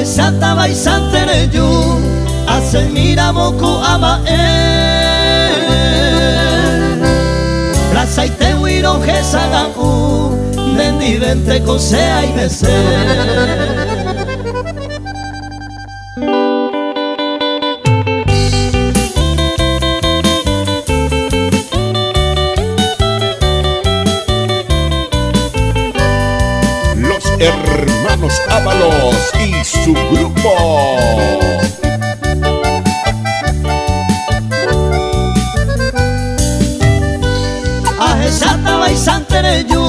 Ahecháta vaichántente reju asẽmíramo ko'ã mba'e. Rasaitégui rohechaga'u nendivénte ko che aimese. Los hermanos Ábalos y su grupo. Ahecháta vaichántente reju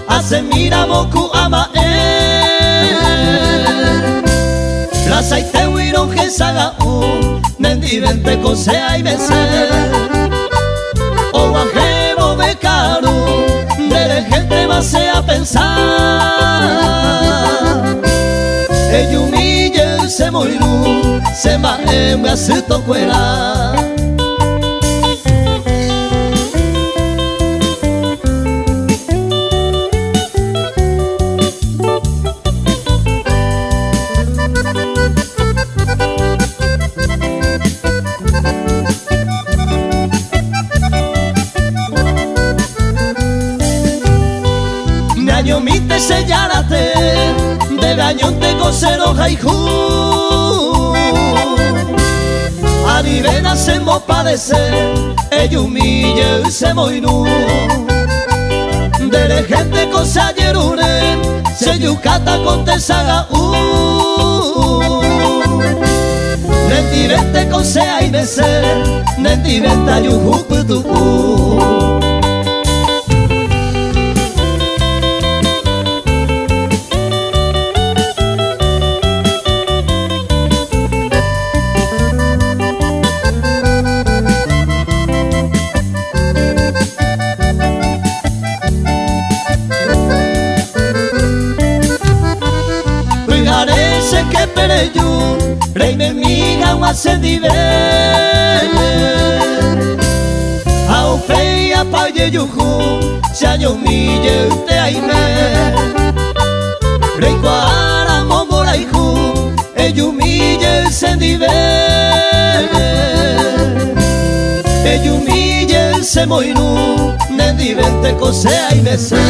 asẽmíramo ko'ã mba'e. Rasaitégui rohechaga'u nendivénte ko che aimese. Og̃uahẽ vove ka'aru nderehéntema che apensa. Ejumi jey chemoirũ che mba'e mbyasy tokuera. Neañomínte che járate, ndéve añónte ko che rohayhu. Anivéna chembopadese, ejumi jey chemoirũ. Nderehénte ko che ajerure, chejukáta ko techaga'u. Nendivénte ko che aimese, nendivénte ajuhu pytu'u. Pyhare che képe reju, reimemi hag̃ua chendive. Ha upéi apa ojejuhu, che añomi jeýnte aime. Reikuaáramo mborayhu, ejumi jey chendive. Ejumi jey chemoirũ, nendivénte ko che aimese.